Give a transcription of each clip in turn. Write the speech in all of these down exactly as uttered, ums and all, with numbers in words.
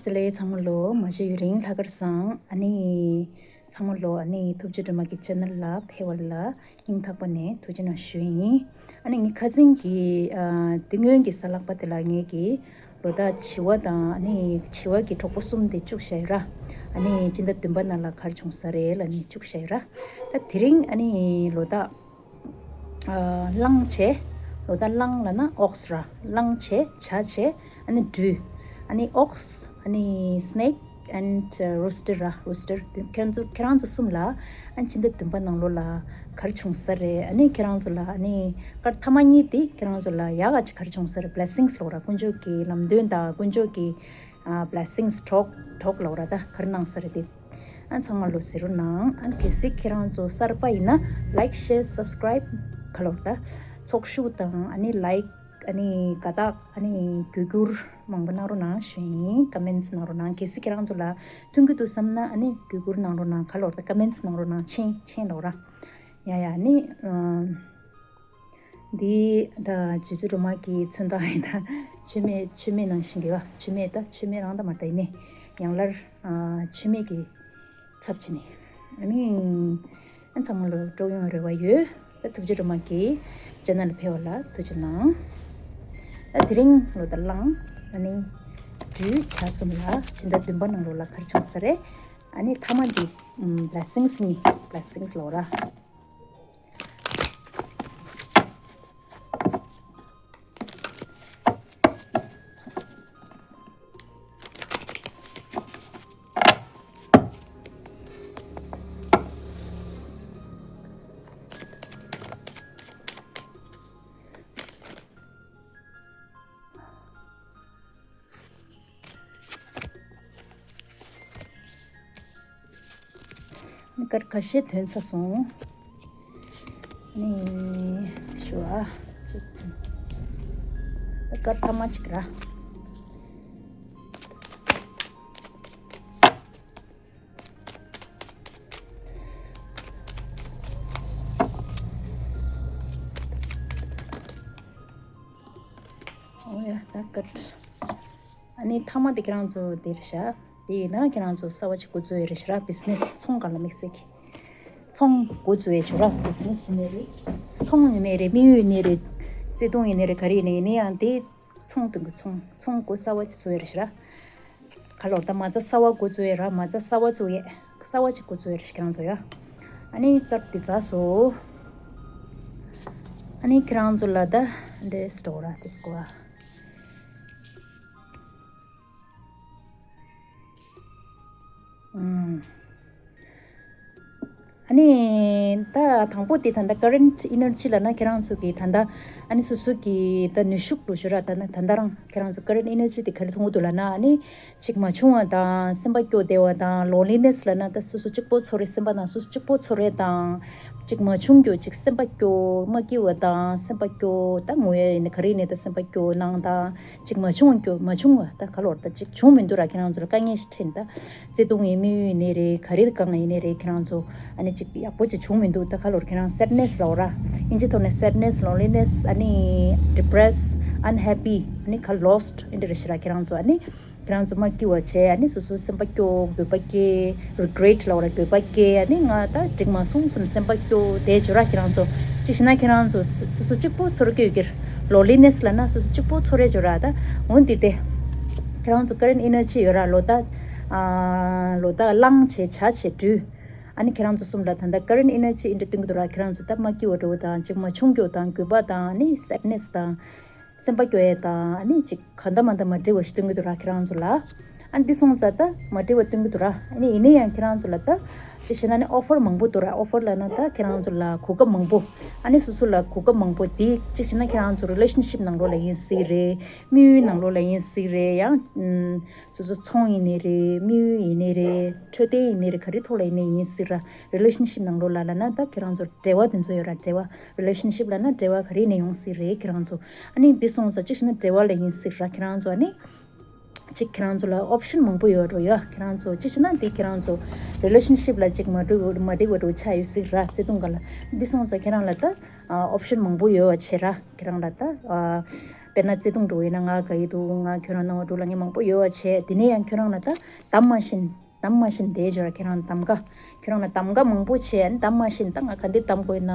བདེ་ལེགས། ཚང་མ་ལོ་མ་བཞི་ཡུན་རིང་ལྷག་དཀར་བཟང་། ཨ་ནི་ཚང་མ་ལོ་ཨ་ནི་ཐུབ་བསྟན་སྒྲོལ་མ་གི་ཆེ་ནལ་ལ་ཕེབས་པ་ལ་སྙིང་ཐག་པ་ནས་ཐུགས་རྗེ་གནང་ཞུ་ཡིན། ཨ་ནི་ངའི་ཁ་སང་གི་ཨ་དེ་སྔོན་གྱི་གཟའ་ལྷག་པ་དེ་ལ་ངས་ཀྱི་ལོ་རྟགས་བྱི་བ་དང་ཨ་ནི་བྱི་བ་གི་གྲོགས་པོ་གསུམ་དེ་བཅུག་བཞག་ཡོད་ར། ཨ་ནི་སྤྱི་ཟླ་བདུན་པ་ནང་ལ་ག་རེ་བྱུང་ས་རེད་ལབ་ནས་བཅུག་བཞག་ཡོད་ར། ད་དེ་རིང་ཨ་ནི་ལོ་རྟགས་གླང་བྱས། ལོ་རྟགས་གླང་ལབ་ན་ཨོག་སི་ར། གླང་བྱས། བྱ་བྱས། ཨ་ནི་སྦྲུལ། ཨ་ནི་ཨོག་སི། ཨ་ནི་སི་ནེག། ཨེན་ཌི་རུ་སི་ཊར་ར། རུ་སི་ཊར། ཁྱེད་རང་ཚོ་ཁྱེད་རང་ཚོ་གསུམ་ལ་ཨ་ནི་སྤྱི་ཟླ་བདུན་པ་ནང་ལོགས་ལ་ག་རེ་བྱུང་ས་རེད། ཨ་ནི་ཁྱེད་རང་ཚོ་ལ་ཨ་ནི་སྐར་ཐ་མ་གཉིས་དེ་ཁྱེད་རང་ཚོ་ལ་ཡག་ག་ཅིག་ག་རེ་བྱུང་ས་རེད། བྷི་ལེ་སིང་སི་ལབ་ར། དཀོན་མཆོག་གི་ལམ་སྟོན་དང་དཀོན་མཆོག་གི་ཨ་བྷི་ལེ་སིང་སི་གྲོགས་གྲོགས་ལབ་ར། ད་ག་རེ་གནང་ས་རེད་དེ། ཨ་ཚང་མ་ལོ་གཟིགས་རོགས་གནང་། ཨ་གལ་སྲིད་ཁྱེད་རང་ཚོ་གསར་པ་ཡིན་ན་ལའིཀ་ཤེར་སབ་སི་ཀ་རའིབ་ག་ལབ་ར། ད་ཚོགས་ཞུགས་དང་ཨ་ནི་ལའིཀ། ཨ་ནི་དགའ་རྟགས། ཨ་ནི་གུས་བཀུར་མང་པོ་གནང་རོགས་གནང་ཞུ་ཡིན། ཀ་མེན་ཊི་སི་གནང་རོགས་གནང་། གལ་སྲིད་ཁྱེད་རང་ཚོ་ལ་མཐུན་གྱི་འདུག་བསམ་ན་ཨ་ནི་གུས་བཀུར་གནང་རོགས་གནང་། ག་ལབ་ར། ཀ་མེན་ཊི་སི་གནང་རོགས་གནང་། མཆན་མཆན་ལབ་ར། ཡ་ཡ། ཨ་ནི་ཨ་འདི་ད་རྗེ་བཙུན་སྒྲོལ་མ་གི་མཚོན་རྟགས་ཡིན། ད་མཆོད་མེ་མཆོད་མེ་ནང་བཞིན་གྱི་བ། མཆོད་མེ་ད་མཆོད་མེ་རང་ད་མ་ད་ཡིན་ནི་ཡང་སླར་ཨ་མཆོད་མེ་གི་ཚབ་བྱས་ནས། ཨ་ནི་ཨ་ཚང་མ་ལོ་སྤྲོ་ཡོང་རེ་བ་ཡོད། ད་ཐུགས་རྗེ་སྒྲོལ་མ་གི་ཆེ་ནལ་ཕེབས་པ་ལ་ཐུགས་རྗེ་གནང་། ད་དེ་རིང་ལོ་རྟགས་གླང་། ཨ་ནི་སྦྲུལ་བྱ་གསུམ་ལ་སྤྱི་ཟླ་བདུན་པ་ནང་ལོགས་ལ་ག་རེ་བྱུང་ས་རེད། ཨ་ནི་ཐ་མ་འདི་བྷི་ལེ་སིང་སི་ནི་བྷི་ལེ་སིང་སི་ལབ་ར། སྐར་ཁ་ཤས་ཐོན་ཚར་སོང་། ནི་ཞུ་ཨ་ཅིག་སྐར་ཐ་མ་ཅིག་ར། ཨོ་ཡ། ད་སྐར། ཨ་ནི་ཐ་མ་དེ་ཁྱེད་རང་ཚོ་དེ་རེད་ཤག་དེ་ཡིན་ན་ཁྱེད་རང་ཚོ་གསར་པ་ཅིག་འགོ་བཙུགས་ཡོད་རེད་ཤག་ར། བྷི་ཛི་ནེ་སི་ཚོང་ག་ལ་དམིགས་བསལ་གྱི་ཚོང་འགོ་བཙུགས་ཡོད་ཆོག་ར། བྷི་ཛི་ནེ་སི་ཡིན་ནའི་རེད། ཚོང་ཡིན་ནའི་རེད། དམིགས་ཡུལ་ཡིན་ནའི་རེད། བརྩེ་དུང་ཡིན་ནའི་རེད། ག་རེ་ཡིན་ནའི་ཡིན་ནའི་ཡང་དེ་ཚོང་དོན་གྱི་ཚོང་ཚོང་འགོ་གསར་པ་ཅིག་བཙུགས་ཡོད་རེད་ཤག་ར། ག་ལོར་ད་མ་རྩ་གསར་པ་འགོ་བཙུགས་ཡོད་ར། མ་རྩ་གསར་པ་བཙུགས་ཡས། གསར་པ་ཅིག་འགོ་བཙུགས་ཡོད་རེད་ཤག་ཁྱེད་རང་ཚོ་ཡ། ཨ་ནི་སྐར་འདི་ཚར་སོང་། ཨ་ནི་ཁྱེད་རང་ཚོ་ལ་ད་འདྲེ་སི་ཊོ་ར་དེ་སྐོར་བ། ཨ་ནི་ད་དང་པོ་དེ་ད་ལྟ་ཀ་རེན་ཊི་ཨེ་ནར་ཇི་ལབ་ན་ཁྱེད་རང་ཚོ་གི་ད་ལྟ་ཨ་ནི་སོ་སོ་གི་ད་ནུས་ཤུགས་འགྲོ་ཤོག་ར། ད་ན་ད་ལྟ་རང་ཁྱེད་རང་ཚོ་ཀ་རེན་ཊི་ཨེ་ནར་ཇི་དེ་ག་རེ་མཐོང་གི་འདུག་ལབ་ན། ཨ་ནི་གཅིག་མ་བྱུང་བ་དང་སེམས་པ་སྐྱོ་བདེ་བ་དང་། ལོན་ལི་ནེ་སི་ལབ་ན་ད་སོ་སོ་གཅིག་པོ་ཚོར་རེད། སེམས་པ་ནང་སོ་སོ་གཅིག་པོ་ཚོར་རེད་དང་། གཅིག་མ་བྱུང་རྒྱུ་གཅིག་སེམས་པ་སྐྱོ་མ་སྐྱིད་པ་དང་། སེམས་པ་སྐྱོ་ད་ངུ་ཡ་ཡིན་ན་ག་རེ་ཡིན་ནའི་ད་སེམས་པ་སྐྱོ་སྣང་དང་། གཅིག་མ་བྱུང་བ་སྐྱོ་མ་བྱུང་བ་ད་ག་ལོར་ད་གཅིག་བྱུང་མི་འདུག་ར། ཁྱེད་རང་ཚོ་ལ་དཀའ་ངལ་ཞིག་འཕྲད་ད། བརྩེ་དུང་ཡིན་དམིགས་ཡུལ་ཡིན་ནའི་རེད། ག་རེ་གང་ཡིན་ནའི་རེད། ཁྱེད་རང་ཚོ་ཨ་ནི་གཅིག་ཡག་པོ་གཅིག་བྱུང་མི་འདུག་ད་ག་ལོར་ཁྱེད་རང་སེཌ་ནེ་སི་ལབ་ར། ཨིན་ཇི་ཐོག་ནས་སེཌ་ནེ་སི། ལོན་ལི་ནེ་སི། ཨ་ནི་ཌི་པི་རེ་སི་ཌི། ཨན་ཧེ་པི། ཨ་ནི་ག་ལོ་སི་ཊི་ཨེ་འདྲ་རེད་ཤག་ར། ཁྱེད་རང་ཚོ་ཨ་ནི་ཁྱེད་རང་ཚོ་མ་སྐྱིད་པ་བྱས། ཨ་ནི་སོ་སོ་སེམས་པ་སྐྱོ། འགྱོད་པ་སྐྱེ། རི་གི་རེ་ཊི་ལབ་ར། འགྱོད་པ་སྐྱེ། ཨ་ནི་ང་ད་འགྲིག་མ་སོང་བསམ་སེམས་པ་སྐྱོ་བསྡད་ཆོག་ར། ཁྱེད་རང་ཚོ་གཅིག་བྱས་ན་ཁྱེད་རང་ཚོ་སོ་སོ་གཅིག་པོ་ཚོར་གི་ཡོད་ཀྱི་རེད། ལོན་ལི་ནེ་སི་ལབ་ན་སོ་སོ་གཅིག་པོ་ཚོར་རེད་ཆོག་ར། ད་འོ་འདི་དེ་ཁྱེད་རང་ཚོ་ཀ་རེན་ཊི་ཨེ་ནར་ཇི་ཡོད་ར། ལོ་ད་ཨ་ལོ་ད་གླང་བྱས། བྱ་བྱས། སྦྲུལ། ཨ་ནི་ཁྱེད་རང་ཚོ་གསུམ་ལ་ད་ལྟ་ཀ་རེན་ཊི་ཨེ་ནར་ཇི་ཨེ་འདྲ་སྟོན་གི་འདུག་ར། ཁྱེད་རང་ཚོ་ད་མ་སྐྱིད་པ་འདྲ་བོ་དང་། གཅིག་མ་བྱུང་རྒྱུ་དང་། འགྱོད་པ་དང་། ཨ་ནི་སེཌ་ནེ་སི་དང་། སེམས་པ་སྐྱོ་ཡས་དང་། ཨ་ནི་གཅིག་ག་འདྲ་མ་འདྲ་མ་འགྲིག་པ་ཞིག་སྟོན་གི་འདུག་ར་ཁྱེད་རང་ཚོ་ལ། ཨ་ནི་འདི་སོང་ཙང་ད་མ་འགྲིག་པ་སྟོན་གི་འདུག་ར། ཨ་ནི་ཡིན་ན་ཡང་ཁྱེད་རང་ཚོ་ལ་ད་གཅིག་བྱས་ན་ནི་ཨོ་ཕར་མང་པོ་འདུག་ར། ཨོ་ཕར་ལབ་ན་ད་ཁྱེད་རང་ཚོ་ལ་གོ་སྐབས་མང་པོ། ཨ་ནི་སོ་སོ་ལ་གོ་སྐབས་མང་པོ་དེ་གཅིག་བྱས་ན་ཁྱེད་རང་ཚོ་རི་ལེ་ཤན་ཤིབ་ནང་ལོགས་ལ་ཡིན་སྲིད་རེད། དམིགས་ཡུལ་ནང་ལོགས་ལ་ཡིན་སྲིད་རེད། ཡང་ཨམ་སོ་སོ་ཚོང་ཡིན་ནའི་རེད། དམིགས་ཡུལ་ཡིན་ནའི་རེད། འཕྲོད་བསྟེན་ཡིན་ནའི་རེད། ག་རེ་ཐོག་ལ་ཡིན་ནའི་ཡིན་སྲིད་ར། རི་ལེ་ཤན་ཤིབ་ནང་ལོགས་ལ་ལབ་ན་ད་ཁྱེད་རང་ཚོ་འབྲེལ་བ་དེ་ཚོ་ཡོད་ར། འབྲེལ་བ། རི་ལེ་ཤན་ཤིབ་ལབ་ན་འབྲེལ་བ་ག་རེ་ནས་ཡོང་སྲིད་རེད། ཁྱེད་རང་ཚོ་ཨ་ནི་འདི་སོང་ཙང་གཅིག་བྱས་ན་འབྲེལ་བ་ལ་ཡིན་སྲིད་ར། ཁྱེད་རང་ཚོ་ཨ་ནི་གཅིག་ཁྱེད་རང་ཚོ་ལ་ཨོབ་ཤན་མང་པོ་ཡོད་འགྲོ་ཡ། ཁྱེད་རང་ཚོ་གཅིག་བྱས་ན་འདི་ཁྱེད་རང་ཚོ་རི་ལེ་ཤན་ཤིབ་ལ་གཅིག་མ་འགྲིག་མ་འགྲིག་པ་འགྲོ་ཆགས་ཡོད་སྲིད་ར། བརྩེ་དུང་སྒང་ལ། འདི་སོང་ཙང་ཁྱེད་རང་ལ་ད་ཨོབ་ཤན་མང་པོ་ཡོད་པ་བྱེད་ར། ཁྱེད་རང་ལ་ད་ དཔེར་ན་བརྩེ་དུང་འགྲོ་ཡིན་ན་ང་དགའ་ཡི་འདུག་ང་ཁྱོད་རང་སྣང་བ་འགྲོ་ལ་ངས་མང་པོ་ཡོད་པ་བྱས། དེ་ནས་ཡང་ཁྱོད་རང་ལ་ད་གདམ་མ་བཞིན་གདམ་མ་བཞིན་བསྡད་བྱས་ར། ཁྱོད་རང་གདམ་ག་ཁྱོད་རང་ལ་གདམ་ག་མང་པོ་བྱས། ཨ་ནི་གདམ་མ་བཞིན་ད་ང་ག་འདི་གདམ་དགོས་ན།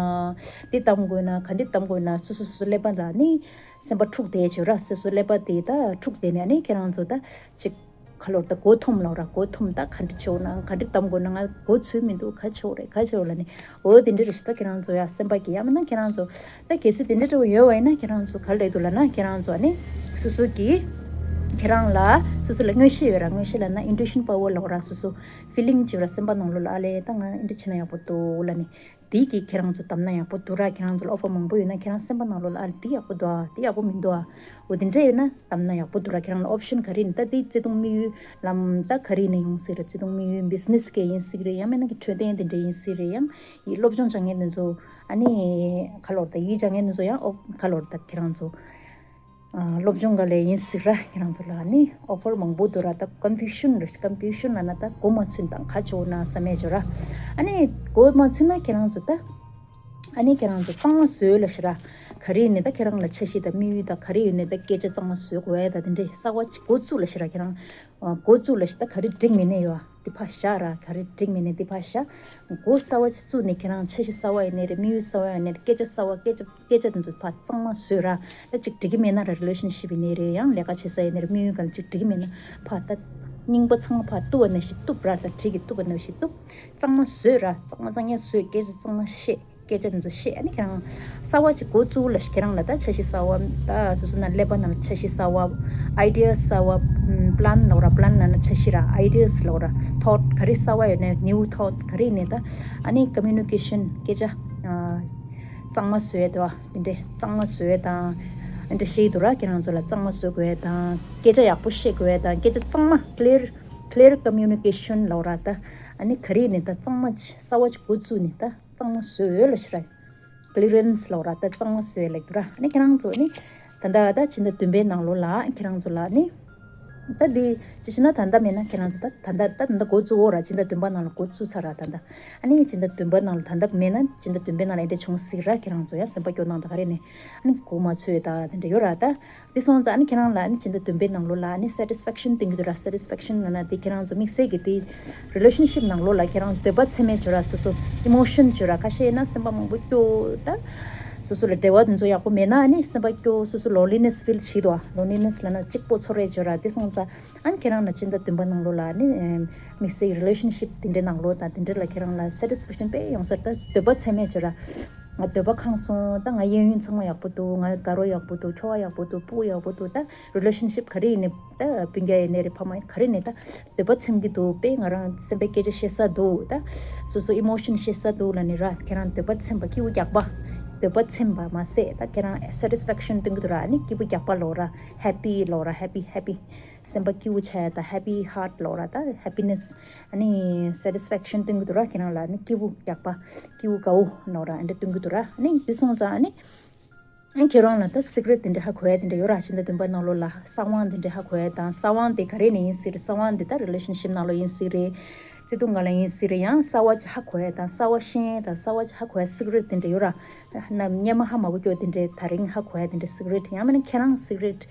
འདི་གདམ་དགོས་ན། ག་འདི་གདམ་དགོས་ན། སོ་སོ་སོ་སོ་ཀླད་པ་ལ་ནི་སེམས་པ་འཁྲུག་བསྡད་བྱས་ར། སོ་སོ་ཀླད་པ་དེ་ད་འཁྲུག་བསྡད་ནས་ཨ་ནི་ཁྱོད་རང་ཚོ་ད་ཅིག་ཁ་ལོར་ད་མགོ་འཐོམ་ལོག་ར། མགོ་འཐོམ། ད་ག་འདྲ་བྱེད་འོ་ན། ག་འདྲ་གདམ་དགོས་ན། ང་མགོ་ཚོས་མི་འདུག་ག་བྱེད་འོ་རེད། ག་བྱེད་འོ་ལ་ནི། འོ་དེ་འདྲ་རེད་ཤག་ད་ཁྱེད་རང་ཚོ་ཡ་སེམས་པ་སྐྱིད་ཡ་མིན་ན་ཁྱེད་རང་ཚོ་ད་གལ་སྲིད་དེ་འདྲ་འདྲ་བོ་ཡོད་པ་ཡིན་ན་ཁྱེད་རང་ཚོ་ག་རེ་ལབ་འདུག་ལབ་ན། ཁྱེད་རང་ཚོ་ཨ་ནི་སོ་སོ་གི་ཁྱེད་རང་ལ་སོ་སོ་ལ་མངོན་ཤེས་ཡོད་ར། མངོན་ཤེས་ལབ་ན་intuition power ལབ་ར། སོ་སོ་feeling བྱེད་ར། སེམས་པ་ནང་ལོགས་ལ་ཨ་ལས་ད་ང་འདི་འདྲ་བྱས་ན་ཡག་པོ་འདུག་ལབ་ནི། དེ་གི་ཁྱེད་རང་ཚོ་གདམ་ན་ཡག་པོ་འདུག་ར། ཁྱེད་རང་ཚོ་ལ་offer མང་པོ་ཡོད་ན་ཁྱེད་རང་སེམས་པ་ནང་ལོགས་ལ་ཨ་ལས་འདི་ཡག་པོ་འདུག་ཨ། འདི་ཡག་པོ་མི་འདུག་ཨ། འོ་དེ་འདྲ་ཡོད་ན་གདམ་ན་ཡག་པོ་འདུག་ར། ཁྱེད་རང་ལ་option ག་རེ་ཡིན། ད་དེ་བརྩེ་དུང་དམིགས་ཡུལ་ལམ་ད་ག་རེ་ཡིན་ན་ཡོང་སྲིད་ར། བརྩེ་དུང་དམིགས་ཡུལ་business གི་ཡིན་སྲིད་རེད། ཡང་མིན་ན་གི་འཕྲོད་བསྟེན་དེ་འདྲ་ཡིན་སྲིད་རེད། ཡང་ཡི་སློབ་སྦྱོང་སྦྱང་མཁན་དེ་ཚོ་ཨ་ནི་ག་ལོར་ད་ཡི་སྦྱང་མཁན་དེ་ཚོ་ཡང་ཨོ་ག་ལོར་ད་ཁྱེད་རང་ཚོ་ཨ་སློབ་སྦྱོང་ག་ལས་ཡིན་སྲིད་ར། ཁྱེད་རང་ཚོ་ལ་ཨ་ནི་offer མང་པོ་འདུག་ར། ད་confusion རེད། confusion ལབ་ན་ད་མགོ་མ་ཚོས་ན་ད་ག་བྱེད་འོ་ན་བསམ་མེད་བྱོས་ར། ཨ་ནི་མགོ་མ་ཚོས་ན་ཁྱེད་རང་ཚོ་ད་ཨ་ནི་ཁྱེད་རང་ཚོ་གཙང་མ་བཟོས་ལབ་ཤི་ར། ག་རེ་ཡིན་ནའི་ད་ཁྱེད་རང་ལ་འཆར་གཞི་དང་དམིགས་ཡུལ་དང་། ག་རེ་ཡིན་ནའི་ད་སྐད་ཆ་གཙང་མ་བཟོ་དགོས་ཡ་ད་དེ་འདྲས་གསར་བ་ཅིག་འགོ་བཙུགས་ལབ་ཤི་ར། ཁྱེད་རང་འགོ་བཙུགས་ལབ་ཤི། ད་ག་རེ་འགྲིག་མེད་ནའི་ཡོད་ཨ་འདི་ཕར་བཞག་ར། ག་རེ་འགྲིག་མེད་ནའི་འདི་ཕར་བཞག་འགོ་གསར་བ་ཅིག་བཙུགས་ནས་ཁྱེད་རང་འཆར་གཞི་གསར་བ་ཡིན་ནའི་རེད། དམིགས་ཡུལ་གསར་བ་ཡིན་ནའི་རེད། སྐད་ཆ་གསར་བ། སྐད་ཆ་སྐད་ཆ་དེ་ཚོ་ཕར་གཙང་མ་བཟོས་ར། ད་ཅིག་འགྲིག་གི་མེད་ན་ར། relationship ཡིན་ནའི་རེད། ཡང་ལས་ཀ་བྱེད་ས་ཡིན་ནའི་རེད། དམིགས་ཡུལ་གང་ཅིག་འགྲིག་གི་མེད་ན་ཕར་ད་རྙིང་པ་ཚང་མ་ཕར་གཏུབ་པ་ནང་བཞིན་གཏུབ་ར། ད་གྲི་གིས་གཏུབ་པ་ནང་བཞིན་གཏུབ། གཙང་མ་བཟོས་ར། གཙང་མ་གཙང་ཡ་བཟོས། སྐད་ཆ་གཙང་མ་བཤད། སྐད་ཆ་དེ་ཚོ་བཤད། ཨ་ནི་ཁྱེད་རང་གསར་བ་ཅིག་འགོ་བཙུགས་ལ། ཁྱེད་རང་ལ་ད་འཆར་གཞི་གསར་བ། ད་སོ་སོ་ན་ཀླད་པ་ནང་ལ་འཆར་གཞི་གསར་བ། idea གསར་བ། plan ལབ་ར། plan ལབ་ན་འཆར་གཞི་ར། ideas ལབ་ར། thought ག་རེ་གསར་བ་ཡོད་ན། new thoughts ག་རེ་ཡིན་ནའི་ད་ཨ་ནི་communication སྐད་ཆ་ཨ་གཙང་མ་བཟོས་དོ། དེ་འདྲས་གཙང་མ་བཟོས་དང་། དེ་འདྲས་བཤད་འདུག་ར། ཁྱེད་རང་ཚོ་ལ་གཙང་མ་བཟོ་དགོས་དང་། སྐད་ཆ་ཡག་པོ་བཤད་དགོས་དང་། སྐད་ཆ་གཙང་མ་clear clear communication ལབ་ར། ད་ཨ་ནི་ག་རེ་ཡིན་ནའི་ད་གཙང་མ་གསར་བ་ཅིག་འགོ་བཙུགས་ནས་ད་གཙང་མ་བཟོས་ལ་ཤི་ར། clearance ལབ་ར། ད་གཙང་མ་བཟོས་ལ་གི་ར། ཨ་ནི་ཁྱེད་རང་ཚོ་ནི་ད་ལྟ་ད་ཕྱི་ཟླ་བདུན་པའི་ནང་ལོགས་ལ་ཁྱེད་རང་ཚོ་ལ་ནི་ད་འདི་ཅི་ཞིག་ན་ད་ལྟ་མེད་ན་ཁྱེད་རང་ཚོ་ད་ད་ལྟ་ད་ད་ལྟ་འགོ་བཙུགས་འོ་ར། ཕྱི་ཟླ་བདུན་པ་ནང་ལ་འགོ་བཙུགས་ཚར་ར། ད་ལྟ་ཨ་ནི་ཕྱི་ཟླ་བདུན་པ་ནང་ལ་ད་ལྟ་མེད་ན་ཕྱི་ཟླ་བདུན་པའི་ནང་ལ་འདི་འདྲ་བྱུང་སྲིད་ར། ཁྱེད་རང་ཚོ་ཡང་སེམས་པ་སྐྱོ་སྣང་ད་ག་རེ་ནས་ཨ་ནི་མགོ་མ་ཚོས་ད་དེ་འདྲ་ཡོད་ར། ད་དེ་སོང་ཙང་ཨ་ནི་ཁྱེད་རང་ལ་ཨ་ནི་ཕྱི་ཟླ་བདུན་པའི་ནང་ལོགས་ལ་ཨ་ནི་satisfaction སྟོན་གྱི་འདུག་ར། satisfaction ལབ་ན་དེ་ཁྱེད་རང་ཚོ་དམིགས་བསལ་གྱི་དེ་relationship ནང་ལོགས་ལ་ཁྱེད་རང་འདོད་པ་ཚད་མེད་བྱོས་ར། སོ་སོ་emotion བྱོས་ར། ཁ་ཤས་ཡིན་ན་སེམས་པ་མང་པོ་སྐྱོ། ད་སོ་སོ་ལ་འབྲེལ་བ་དེ་ཚོ་ཡག་པོ་མེད་ན་ཨ་ནི་སེམས་པ་སྐྱོ། སོ་སོ་loneliness feel བྱེད་དོ། loneliness ལབ་ན་གཅིག་པོ་ཚོར་རེ་བྱོས་ར། དེ་སོང་ཙང་ཨ་ནི་ཁྱེད་རང་ལ་ཕྱི་ཟླ་བདུན་པ་ནང་ལོགས་ལ་ཨ་ནི་དམིགས་བསལ་relationship དེ་འདྲའི་ནང་ལོགས་དང་དེ་འདྲ་ལ་ཁྱེད་རང་ལ་satisfaction དཔེ་ཡོང་ས། ད་འདོད་པ་ཚད་མེད་བྱོས་ར། ང་འདོད་པ་ཁེངས་སོང་། ད་ང་གཡས་གཡོན་ཚང་མ་ཡག་པོ་འདུག་ང་དགའ་རོགས་ཡག་པོ་འདུག་ཁྱོ་ག་ཡག་པོ་འདུག་སྤུ་གུ་ཡག་པོ་འདུག་ད་relationship ག་རེ་ཡིན་ནའི་ད་སྤུན་ཀྱག་ཡིན་ནའི་རེད། ཕ་མ་ག་རེ་ནས་ད་འདོད་པ་ཚིམ་གྱི་འདུག་དཔེ་ང་རང་སེམས་པའི་སྐད་ཆ་བཤད་ས་འདུག་ད་སོ་སོ་emotion བཤད་ས་འདུག་ལབ་ནི་ར། ཁྱེད་རང་འདོད་པ་ཚིམ་པ། སྐྱིད་པོ་རྒྱག་པ། འདོད་པ་ཚིམ་པ་མ་ཟད་ད་ཁྱེད་རང་satisfaction སྟོན་གྱི་འདུག་ར། ཨ་ནི་སྐྱིད་པོ་རྒྱག་པ་ལོ་ར། happy ལོ་ར། happy happy སེམས་པ་སྐྱིད་པོ་ཆགས་ཡ་ད་happy heart ལོ་ར། ད་happiness ཨ་ནི་satisfaction སྟོན་གྱི་འདུག་ར། ཁྱེད་རང་ལ་ཨ་ནི་སྐྱིད་པོ་རྒྱག་པ། སྐྱིད་པོ་དགའ་བོ་ནོ་ར་ཨ་འདྲ་སྟོན་གྱི་འདུག་ར། ཨ་ནི་འདི་སོང་ཙང་ཨ་ནི་ཨ་ཁྱེད་རང་ལ་ད་secret དེ་འདྲ་ཧ་གོ་ཡ་དེ་འདྲ་ཡོད་ར། ཕྱི་ཟླ་བདུན་པ་ནང་ལོགས་ལ་གསང་བ་དེ་འདྲ་ཧ་གོ་ཡ་དང་། གསང་བ་དེ་ག་རེ་ནས་ཡིན་སྲིད་རེད། གསང་བ་དེ་ད་relationship ནང་ལོགས་ཡིན་སྲིད་རེད། བརྩེ་དུང་སྒང་ལ་ཡིན་སྲིད་རེད། ཡང་གསར་བ་ཅིག་ཧ་གོ་ཡ་དང་། གསར་བ་ཤེས་ཡ་དང་། གསར་བ་ཅིག་ཧ་གོ་ཡ་secret དེ་འདྲ་ཡོད་ར། ན་སྙན་མ་ཧ་མ་གོ་སྐྱོ་དེ་འདྲའི་ད་རིང་ཧ་གོ་ཡ་དེ་འདྲའི་secret། ཡང་མིན་ན་ཁྱེད་རང་secret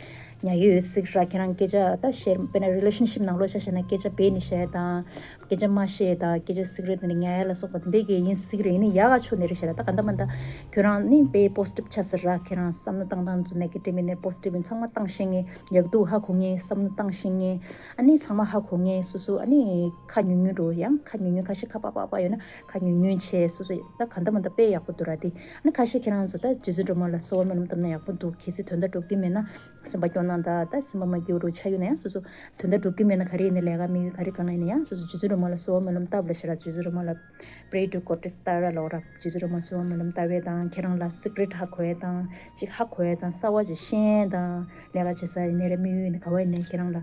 ཉག་ཡོད་secret ར། ཁྱེད་རང་སྐད་ཆ་ད་share དཔེར་ན་relationship ནང་ལོགས་ཆ་བཞག་ན་སྐད་ཆ་སྦས་ནས་བཤད་ཡ་དང་། སྐད་ཆ་མ་བཤད་ཡ་དང་། སྐད་ཆ་secret དེ་འདྲ་ཉག་ཡ་ལ་སོགས་པ་དེ་འདྲའི་གི་ཡིན་secret ཡིན་ནི་ཡག་ག་ཆོ་ནི་རེད་བཤད་ད། ད་ག་འདྲ་མ་འདྲ་ཁྱོད་རང་ནི་དཔེ་positive ཆགས་ས་ར། ཁྱེད་རང་བསམ་བློ་བཏང་སྟངས་ཚོ་negative ཡིན་ནས་positive ཡིན། ཚང་མ་བཏང་ཤེས་ངེས། ཡག་སྡུག་ཧ་གོ་ངེས། བསམ་བློ་བཏང་ཤེས་ངེས། ཨ་ནི་ཚང་མ་ཧ་གོ་ངེས། སོ་སོ་ཨ་ནི་ཁ་ཉུང་ཉུང་འགྲོ། ཡང་ཁ་ཉུང་ཉུང་། ཁ་ཤས་ཁ་པག་པག་པག་ཡོད་ན་ཁ་ཉུང་ཉུང་བྱས། སོ་སོ་ད་ག་འདྲ་མ་འདྲ་དཔེ་ཡག་པོ་འདུག་ར། དེ་ཨ་ནི་ཁ་ཤས་ཁྱེད་རང་ཚོ་ད་རྗེ་བཙུན་སྒྲོལ་མ་ལ་གསོལ་བ་སྨོན་ལམ་བཏབ་ན་ཡག་པོ་འདུག་གལ་སྲིད་དོན་དག་འགྲུབ་ཀྱི་མེད་ན། སེམས་པ་སྐྱོ་སྣང་ད་ད་སེམས་པ་མ་སྐྱོ་རུ་ཆ་ཡོད་ན་ཡང་སོ་སོ་དོན་དག་འགྲུབ་ཀྱི་མེད་ན་ག་རེ་ཡིན་ནའི་ལས་ཀ་དམིགས་ཡུལ་ག་རེ་གང་ལ་ཡིན་ནའི་ཡང་སོ་སོ་རྗེ་བཙུན་སྒྲོལ་མ་ལ་གསོལ་བ་སྨོན་ལམ་བཏབ་ལ་ཤི་ར། རྗེ་བཙུན་སྒྲོལ་མ་ལ་pray to goddess Tara ལབ་ར། རྗེ་བཙུན་སྒྲོལ་མ་གསོལ་བ་སྨོན་ལམ་བཏབ་པས་དང་། ཁྱེད་རང་ལ་secret ཧ་གོ་ཡས་དང་ཅིག་ཧ་གོ་ཡས་དང་གསར་བ་ཅིག་ཤེས་ཡས་དང་ལས་ཀ་བྱེད་ས་ཡིན་ནའི་རེད། དམིགས་ཡུལ་ཡིན་ནའི་ག་བ་ཡིན་ནའི་ཁྱེད་རང་ལ་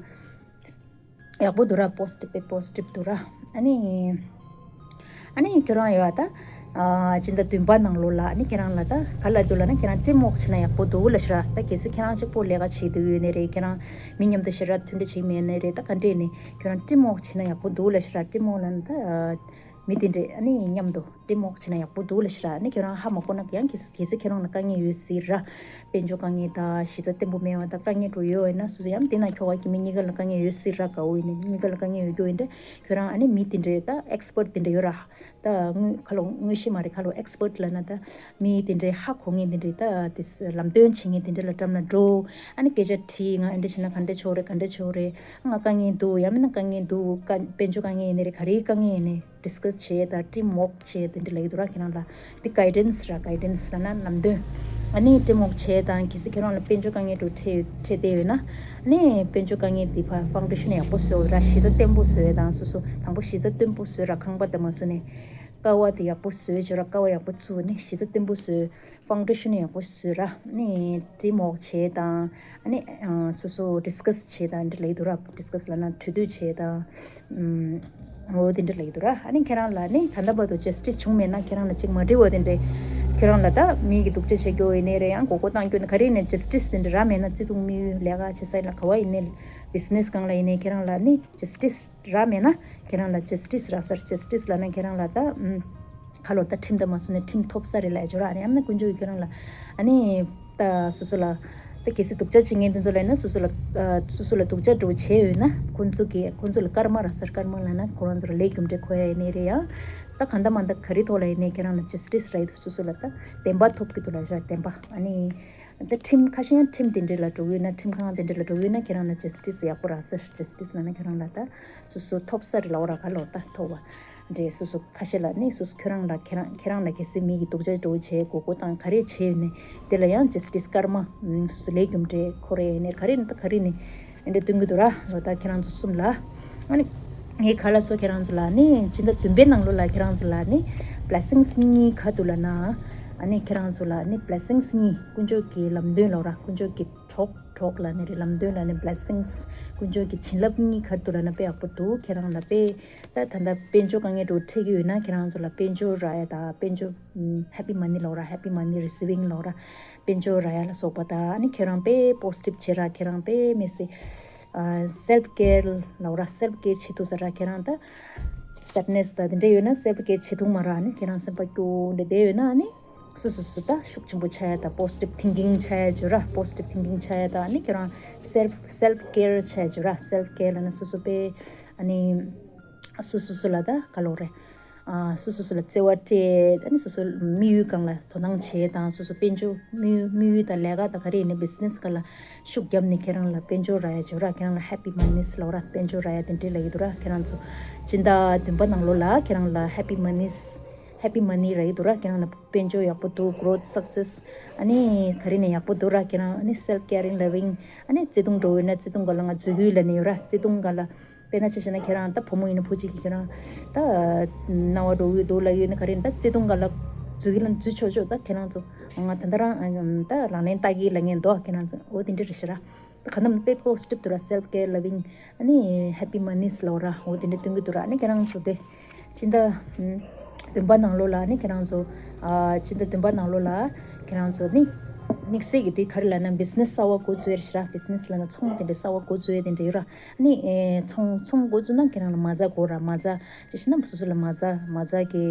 ཡག་པོ་འདུག་ར། positive པའི་positive འདུག་ར། ཨ་ནི། ཨ་ནི་ཁྱོད་རང་ཡོད་ད། ཨ་ཕྱི་ཟླ་བདུན་པ་ནང་ལོགས་ལ་ཨ་ནི་ཁྱེད་རང་ལ་ད་ག་ལ་འདུག་ལབ་ན་ཁྱེད་རང་team work བྱེད་ན་ཡག་པོ་འདུག་ལབ་ཤི་ར། ད་གལ་སྲིད་ཁྱེད་རང་གཅིག་པོ་ལས་ཀ་བྱེད་འདོད་ཡོད་ནའི་རེད། ཁྱེད་རང་མི་མཉམ་དུ་ཞེ་དྲག་མཐུན་སྒྲིལ་བྱེད་མེད་ནའི་རེད། ད་ག་འདྲས་ནི་ཁྱོད་རང་team work བྱེད་ན་ཡག་པོ་འདུག་ལབ་ཤི་ར། team work ལབ་ན་ད་མི་དེ་འདྲས་ཨ་ནི་མཉམ་དུ་ ཊིམ་ཝོག་བྱས་ན་ཡག་པོ་འདུག་ལ་ཤི་ར། ཨ་ནི་ཁྱོད་རང་ཧ་མ་གོ་ན་ཡང་གལ་གལ་སྲིད་ཁྱོད་རང་ལ་དཀའ་ངལ་ཡོད་སྲིད་ར། དཔལ་འབྱོར་དཀའ་ངལ་དང་གཞི་རྩ་བརྟན་པོ་མེད་པ་དང་དཀའ་ངལ་འགྲོ་ཡོད་ཡིན་ན་སོ་སོ་ཡང་དེ་ན་ཁྱོ་ག་གི་མི་གཉིས་ཀ་ལ་དཀའ་ངལ་ཡོད་སྲིད་ར། དགའ་བོ་ཡིན་ནི་མི་གཉིས་ཀ་ལ་དཀའ་ངལ་ཡོད་རྒྱུ་ཡིན་ཏེ་ཁྱོད་རང་ཨ་ནི་མི་དེ་འདྲའི་ད་ཨེག་སི་པར་ཊི་དེ་འདྲ་ཡོད་ར། ད་དངོས་ཁ་ལོ་དངོས་གཞི་མ་རེད། ཁ་ལོ་ཨེག་སི་པར་ཊི་ལ་ན་ད་མི་དེ་འདྲའི་ཧ་གོ་ངེས་དེ་འདྲའི་ད་དེ་ལམ་སྟོན་བྱེད་ངེས་དེ་འདྲ་ལ་འགྲམ་ལ་འགྲོ། ཨ་ནི་སྐད་ཆ་དྲིས། ང་ཨེ་འདྲ་བྱས་ན་ག་འདྲ་ཆོག་རེད། ག་འདྲ་ཆོག་རེད། ང་དཀའ་ངལ་འདུག་ཡང་མིན་ན་དཀའ་ངལ་འདུག་དཀའ་དཔལ་འབྱོར་དཀའ་ངལ་ཡིན་ནི་རེད། ག་རེའི་དཀའ་ངལ་ཡིན་ནི་ཌི་སི་ཀ་སི་བྱེད་དང་ཊིམ་ཝོག་བྱེད་དེ་འདྲ་ལ་ཡོད་དུ་ར། ཁྱེད་རང་ལ་འདི་གའི་ཌེན་སི་ར། གའི་ཌེན་སི་ལ་ན་ལམ་སྟོན། ཨ་ནི་ཊིམ་ཝོག་བྱེད་དང་གལ་སྲིད་ཁྱེད་རང་ལ་དཔལ་འབྱོར་དཀའ་ངལ་འགྲོ་འཕྲད་འཕྲད་བསྡད་ཡོད་ན་ཨ་ནི་དཔལ་འབྱོར་དཀའ་ངལ་འདི་ཕར་ཕའུན་ཌེ་ཤན་ཡག་པོ་བཟོ་ར། གཞི་རྩ་བརྟན་པོ་བཟོས་དང་སོ་སོ་དང་པོ་གཞི་རྩ་བརྟན་པོ་བཟོས་ར། ཁང་པ་དེ་མ་བཟོས་ནས་ཀ་བ་དེ་ཡག་པོ་བཟོས་བྱོས་ར། ཀ་བ་ཡག་པོ་བཙུགས་ནས་གཞི་རྩ་བརྟན་པོ་བཟོས། ཕའུན་ཌེ་ཤན་ཡག་པོ་བཟོས་ར། ནི་ཊིམ་ཝོག་བྱེད་དང་ཨ་ནི་ཨ་སོ་སོ་ཌི་སི་ཀ་སི་བྱེད་དང་འདི་ལ་ཡོད་དུ་ར། ཌི་སི་ཀ་སི་ལ་ན་གྲོས་བསྡུར་བྱེད་དང་ཨམ་འོ་དེ་འདྲ་ལ་ཡོད་དུ་ར། ཨ་ནི་ཁྱེད་རང་ལ་ནི་ད་ལྟ་བར་དུ་ཇ་སི་ཊི་སི་བྱུང་མེད་ན་ཁྱེད་རང་ལ་ཅིག་མ་འགྲིག་པ་དེ་འདྲའི་ཁྱེད་རང་ལ་ད་མི་གི་སྡུག་ཅག་བྱེད་རྒྱུ་ཡིན་ནའི་རེད། ཡང་མགོ་སྐོར་བཏང་རྒྱུ་ནི་ག་རེ་ཡིན་ནའི་ཇ་སི་ཊི་སི་དེ་འདྲ་རག་མེད་ན་བརྩེ་དུང་དམིགས་ཡུལ་ལས་ཀ་བྱེད་ས་ཡིན་ལ་ག་བ་ཡིན་ནའི་བི་ཛི་ནེ་སི་སྒང་ལ་ཡིན་ནའི་ཁྱེད་རང་ལ་ནི་ཇ་སི་ཊི་སི་རག་མེད་ན་ཁྱེད་རང་ལ་ཇ་སི་ཊི་སི་རག་ས་རེད། ཇ་སི་ཊི་སི་ལབ་ན་ཁྱེད་རང་ལ་ད་ཨམ་ཁ་ལོ་ད་ཁྲིམས་དང་མ་སོང་ནས་ཁྲིམས་ཐོབ་ས་རེད་ལབ་ཡ་ཅིག་ཡོད་ར། ཨ་ནི་ཡང་ན་དཀོན་མཆོག་གིས་ཁྱེད་རང་ལ་ཨ་ནི་ད་སོ་སོ་ལ་ད་གལ་སྲིད་སྡུག་ཅག་བྱེད་མཁན་དེ་ཚོ་ལ་ཡིན་ན་སོ་སོ་ལ་ཨ་སོ་སོ་ལ་སྡུག་ཅག་འདྲ་བོ་བྱས་ཡོད་ན་ཁོང་ཚོ་གིས་ཁོང་ཚོ་ལ་ཀརྨ་རག་ས་རེད། ཀརྨ་ལབ་ན་ཁོ་རང་ཚོ་ལ་ལས་རྒྱུ་འབྲས་འཁོར་ཡ་ཡིན་ནའི་རེད། ཡང་ད་གང་ལྟར་མ་ལྟར་ག་རེ་ཐོག་ལ་ཡིན་ནའི་ཁྱེད་རང་ལ་ཇ་སི་ཊི་སི་རག་གི་འདུག་སོ་སོ་ལ་ད་བདེན་པ་ཐོབ་ཀྱི་འདུག་ལབ་ཤག་བདེན་པ། ཨ་ནི། ད་ཁྲིམས་ཁ་ཤས་ཡང་ཁྲིམས་དེ་འདྲ་ལ་འགྲོ་གི་ཡོད་ན་ཁྲིམས་ཁང་དེ་འདྲ་ལ་འགྲོ་གི་ཡོད་ན་ཁྱེད་རང་ལ་ཇ་སི་ཊི་སི་ཡག་པོ་རག་ས་རེད། ཇ་སི་ཊི་སི་ལབ་ན་ཁྱེད་རང་ལ་ད་སོ་སོ་ཐོབ་ས་རེད་ལབ་ར། ག་ལོ་ད་ཐོབ་པ་འདྲས་སོ་སོ་ཁ་ཤས་ལ་ནི་སོ་སོ་ཁྱེད་རང་ལ་ཁྱེད་རང་ཁྱེད་རང་ལ་གལ་སྲིད་མི་གི་སྡུག་ཅག་འདྲ་བོ་བྱས་མགོ་སྐོར་བཏང་ག་རེ་བྱས་ཡོད་ནས་དེ་ལ་ཡང་ཇ་སི་ཊི་སི་ཀརྨ་སོ་སོ་ལས་རྒྱུ་འབྲས་འཁོར་ཡ་ཡིན་ནའི་ག་རེ་ཡིན་ད་ག་རེ་ནི། ཨེ་འདྲ་སྟོན་གྱི་འདུག་ར་ལོ། ད་ཁྱེད་རང་ཚོ་གསུམ་ལ། ཨ་ནི་ངས་ག་ལ་སོ་ཁྱེད་རང་ཚོ་ལ་ནི་སྤྱི་ཟླ་བདུན་པའི་ནང་ལོགས་ལ་ཁྱེད་རང་ཚོ་ལ་ནི་བི་ལེ་སིང་སི་གཉིས་ག་རེ་འདུག་ལབ་ན། ཨ་ནི་ཁྱེད་རང་ཚོ་ལ་ནི་བི་ལེ་སིང་སི་གཉིས་དཀོན་མཆོག་གི་ལམ་སྟོན་ལབ་ར། དཀོན་མཆོག་གི་གྲོགས་གྲོགས་ལབ་ནི་རེད། ལམ་སྟོན་ལབ་ནི་བི་ལེ་སིང་སི་དཀོན་མཆོག་གི་བྱིན་རླབས་གཉིས་ག་རེ་འདུག་ལབ་ན་དཔེ་ཡག་པོ་འདུག་ཁྱེད་རང་ལ་དཔེ་ད་ད་ལྟ་དཔལ་འབྱོར་དཀའ་ངལ་འདྲ་བོ་འཕྲད་ཀྱི་ཡོད་ན་ཁྱེད་རང་ཚོ་ལ་དཔལ་འབྱོར་རག་ཡ་ད་དཔལ་འབྱོར་ཧེ་པི་མ་ནི་ལབ་ར། ཧེ་པི་མ་ནི་རི་སི་བིང་ལབ་ར། དཔལ་འབྱོར་རག་ཡ་ལ་སོགས་པ་དང་ཨ་ནི་ཁྱེད་རང་དཔེ་པོ་སི་ཊིབ་བྱེད་ར། ཁྱེད་རང་དཔེ་མི་སྲིད་ཨ་སེལ་ཕི་ཀེར་ལབ་ར། སེལ་ཕི་ཀེར་བྱེད་ཐུབ་ས་ར། ཁྱེད་རང་ད་སེཌ་ནེ་སི་ད་དེ་འདྲ་ཡོད་ན་སེལ་ཕི་ཀེར་བྱེད་ཐུབ་མ་ར། ཨ་ནི་ཁྱེད་རང་སེམས་པ་སྐྱོ་བོ་འདྲ་བསྡད་ཡོད་ན་ཨ་ནི་སོ་སོ་སོ་ད་ཤུགས་ཆེན་པོ་ཆགས་ཡ་ད་པོ་སི་ཊིབ་ཐིང་ཀིང་ཆགས་ཡ་བྱོས་ར། པོ་སི་ཊིབ་ཐིང་ཀིང་ཆགས་ཡ་ད་ཨ་ནི་ཁྱེད་རང་སེལ་ཕི་སེལ་ཕི་ཀེར་བྱས་བྱོས་ར། སེལ་ཕི་ཀེར་ལབ་ན་སོ་སོ་དཔེ་ཨ་ནི་སོ་སོ་སོ་ལ་ད་ག་ལབ་རེད། ཨ་སོ་སོ་སོ་ལ་བརྩེ་བ་སྤྲད། ཨ་ནི་སོ་སོའི་དམིགས་ཡུལ་སྒང་ལ་དོ་སྣང་བྱེད་དང་སོ་སོ་དཔལ་འབྱོར་དམིགས་ཡུལ་དམིགས་ཡུལ་དང་ལས་ཀ་དང་ག་རེ་ཡིན་ནའི་བི་ཛི་ནེ་སི་སྒང་ལ་ཤུགས་བརྒྱབ་ནས་ཁྱེད་རང་ལ་དཔལ་འབྱོར་རག་ཡ་བྱོས་ར། ཁྱེད་རང་ལ་ཧེ་པི་མ་ནི་ལབ་ར། དཔལ་འབྱོར་རག་ཡ་དེ་འདྲ་ལ་ཡོད་དུ་ར། ཁྱེད་རང་ཚོ་སྤྱི་ཟླ་བདུན་པ་ནང་ལོགས་ལ་ཁྱེད་རང་ལ་ཧེ་པི་མ་ནི་ཧེ་པི་མ་ནི་རག་གི་འདུག་ར། ཁྱེད་རང་ལ་དཔལ་འབྱོར་ཡག་པོ་འདུག་གྷི་རོ་ཐི་སག་སེ་སི་ཨ་ནི་ག་རེ་ནས་ཡག་པོ་འདུག་ར། ཁྱེད་རང་ཨ་ནི་སེལ་ཕི་ཀེ་རིང་ལ་བིང་ཨ་ནི་བརྩེ་དུང་འདྲ་བོ་ཡོད་ན་བརྩེ་དུང་སྒང་ལ་ང་འཛུལ་གི་ཡོད་ལབ་ནི་ཡོད་ར། བརྩེ་དུང་སྒང་ལ་དཔེར་ན་ཆ་བཞག་ན་ཁྱེད་རང་ད་བུ་མོ་ཡིན་ན་བུ་གཅིག་གིས་ཁྱེད་རང་ད་སྣང་བ་འགྲོ་གི་འདུག་ལབ་ཡོད་ན་ག་རེ་ཡིན་ད་བརྩེ་དུང་སྒང་ལ་འཛུལ་གི་ལབ་འཛུལ་ཆོག་ཆོག་ད་ཁྱེད་རང་ཚོ་ང་ད་ལྟ་རང་ད་ལག་ལེན་བསྟར་གི་ལབ་མཁན་འདུག་ཁྱེད་རང་ཚོ་འོ་དེ་འདྲ་རེད་ཤག་ར། ད་ག་ནམ་དཔེ་པོ་སི་ཊིབ་འདུག་ར། སེལ་ཕི་ཀེར་ལ་བིང་ཨ་ནི་ཧེ་པི་མ་ནི་ལབ་ར། འོ་དེ་འདྲ་སྟོན་གི་འདུག་ར། ཨ་ནི་ཁྱེད་རང་ཚོ་དེ་སྤྱི་ཟླ་བདུན་པ་ནང་ལོགས་ལ་ཨ་ནི་ཁྱེད་རང་ཚོ་ཨ་སྤྱི་ཟླ་བདུན་པ་ནང་ལོགས་ལ་ཁྱེད་རང་ཚོ་ནི་དམིགས་བསལ་གྱི་དེ་ག་རེ་ལབ་ན་བི་ཛི་ནེ་སི་གསར་པ་འགོ་བཙུགས་ཡ་རེད་ཤག་ར། བི་ཛི་ནེ་སི་ལབ་ན་ཚོང་དེ་འདྲ་གསར་པ་འགོ་བཙུགས་ཡ་དེ་འདྲ་ཡོད་ར། ཨ་ནི་ཨེ་ཚོང་ཚོང་འགོ་བཙུགས་ན་ཁྱེད་རང་ལ་མ་རྩ་དགོས་ར། མ་རྩ་ཅི་ཞིག་ན་སོ་སོ་ལ་མ་རྩ་མ་རྩ་གི་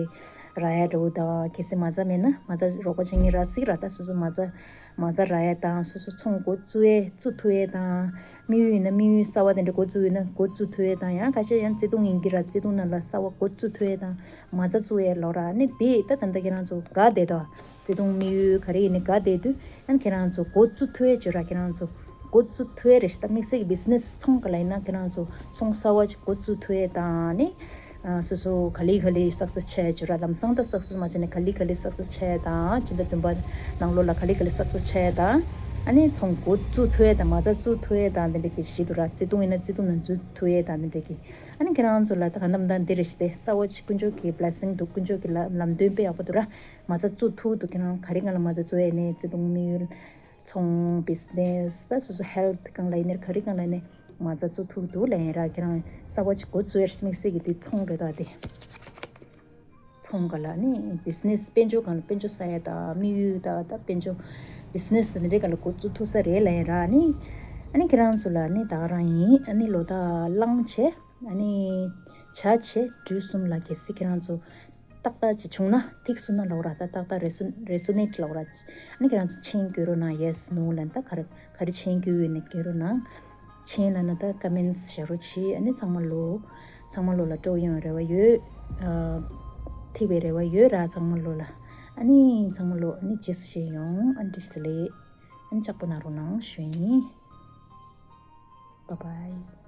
རག་ཡ་འདྲ་བོ་དང་གལ་སྲིད་མ་རྩ་མེད་ན་མ་རྩ་རོགས་པ་བྱེད་མཁན་རག་སྲིད་ར། ད་སོ་སོ་མ་རྩ་མ་རྩ་རག་ཡ་དང་སོ་སོ་ཚོང་འགོ་བཙུགས་ཡས་བཙུགས་ཐུབ་ཡས་དང་དམིགས་ཡུལ་ཡིན་ན་དམིགས་ཡུལ་གསར་པ་དེ་འདྲ་འགོ་བཙུགས་ཡོད་ན་འགོ་བཙུགས་ཐུབ་ཡས་དང་ཡང་ཁ་ཤས་ཡང་བརྩེ་དུང་ཡིན་གྱི་ར། བརྩེ་དུང་ནང་ལ་གསར་པ་འགོ་བཙུགས་ཐུབ་ཡས་དང་མ་རྩ་བཙུགས་ཡས་ལབ་ར། ཨ་ནི་དེ་ད་ད་ལྟ་ཁྱེད་རང་ཚོ་དགའ་བསྡད་དོ། བརྩེ་དུང་དམིགས་ཡུལ་ག་རེ་ཡིན་ནི་དགའ་བསྡད་དུས་ཨ་ནི་ཁྱེད་རང་ཚོ་འགོ་བཙུགས་ཐུབ་ཡས་བྱོས་ར། ཁྱེད་རང་ཚོ་འགོ་བཙུགས་ཐུབ་ཡས་རེད་ཤག་ད་དམིགས་བསལ་གྱི་བི་ཛི་ནེ་སི་ཚོང་ག་ལ་ཡིན་ན་ཁྱེད་རང་ཚོ་ཚོང་གསར་པ་ཅིག་འགོ་བཙུགས་ཐུབ་ཡས་དང་ནི། ཨ་སོ་སོ་ག་ལེ་ག་ལེ་སག་སེ་སི་ཆགས་ཡ་བྱོས་ར། ལམ་སང་ད་སག་སེ་སི་མ་བྱས་ནས་ག་ལེ་ག་ལེ་སག་སེ་སི་ཆགས་ཡ་དང་སྤྱི་ཟླ་བདུན་པ་ནང་ལོགས་ལ་ག་ལེ་ག་ལེ་སག་སེ་སི་ཆགས་ཡ་དང་ཨ་ནི་ཚོང་འགོ་བཙུགས་ཐུབ་ཡ་དང་མ་རྩ་བཙུགས་ཐུབ་ཡ་དང་དེ་འདྲ་གི་གཞི་འདུག་ར། བརྩེ་དུང་ཡིན་ན་བརྩེ་དུང་ནང་འཛུལ་ཐུབ་ཡ་དང་དེ་འདྲ་གི་ཨ་ནི་ཁྱེད་རང་ཚོ་ལ་ད་ག་ནམ་ད་འདི་རེད་ཤག་དེ་གསར་པ་ཅིག་དཀོན་མཆོག་གི་བི་ལེ་སིང་འདུག་དཀོན་མཆོག་གི་ལ་ལམ་སྟོན་དཔེ་ཡག་པོ་འདུག་ར། མ་རྩ་བཙུགས་ཐུབ་འདུག་ཁྱེད་རང་ག་རེ་སྒང་ལ་མ་རྩ་བཙུགས་ཡ་ནས་བརྩེ་དུང་དམིགས་ཡུལ། ཚོང་བི་ཛི་ནེ་སི་ད་སོ་སོ་ཧེལ་ཐི་སྒང་ལ་ཡིན་ནའི་ག་རེ་སྒང་ལ་ཡིན་ནའི་མ་རྩ་བཙུགས་ཐུབ་འདུག་ལབ་ཡིན་ར། ཁྱེད་རང་གསར་པ་ཅིག་འགོ་བཙུགས་ཡར་དམིགས་བསལ་གྱི་དེ་ཚོང་རེད་ད་དེ། ཚོང་སྒང་ལ་ནི་བི་ཛི་ནེ་སི་དཔལ་འབྱོར་སྒང་ལ་དཔལ་འབྱོར་བསགས་ཡ་ད་དམིགས་ཡུལ་ད་ད་དཔལ་འབྱོར་བི་ཛི་ནེ་སི་ད་དེ་འདྲའི་སྒང་ལ་འགོ་བཙུགས་ཐུབ་ས་རེད་ལབ་ཡིན་ར། ནི་ཨ་ནི་ཁྱེད་རང་ཚོ་ལ་ནི་ད་ག་རང་ཡིན། ཨ་ནི་ལོ་ད་གླང་ཆེ་ཨ་ནི་བྱ་ཆེ་སྦྲུལ་གསུམ་ལ་གལ་སྲིད་ཁྱེད་རང་ཚོ། ཏག་ཏག་ཅིག་བྱུང་ན་ཐིག་སུ་ན་ལོག་ར། ད་ཏག་ཏག་resonate་ལོག་ར། ཨ་ནི་ཁྱེད་རང་ཚོ་མཆན་བཀོད་རོགས་གནང་། yes no་ལ་ད་ག་རེ་ག་རེ་མཆན་བཀོད་ཡོད་ནས་བཀོད་རོགས་གནང་། མཆན་ལ་ན་ད་comments་བྱ་རོགས་གྱིས། ཨ་ནི་ཚང་མ་ལོ་ཚང་མ་ལོ་ལ་སྤྲོ་ཡོང་རེ་བ་ཡོད། ཨ་ཐིག་པའི་རེ་བ་ཡོད་ར་ཚང་མ་ལོ་ལ། ཨ་ནི་ཚང་མ་ལོ་ཨ་ནི་རྗེས་སུ་མཇལ་ཡོང་། ཨ་ནི་བཀྲ་ཤིས་བདེ་ལེགས། ཨ་ནི་ལྕགས་པོ་གནང་རོགས་གནང་ཞུ་ཡིན། Bye bye།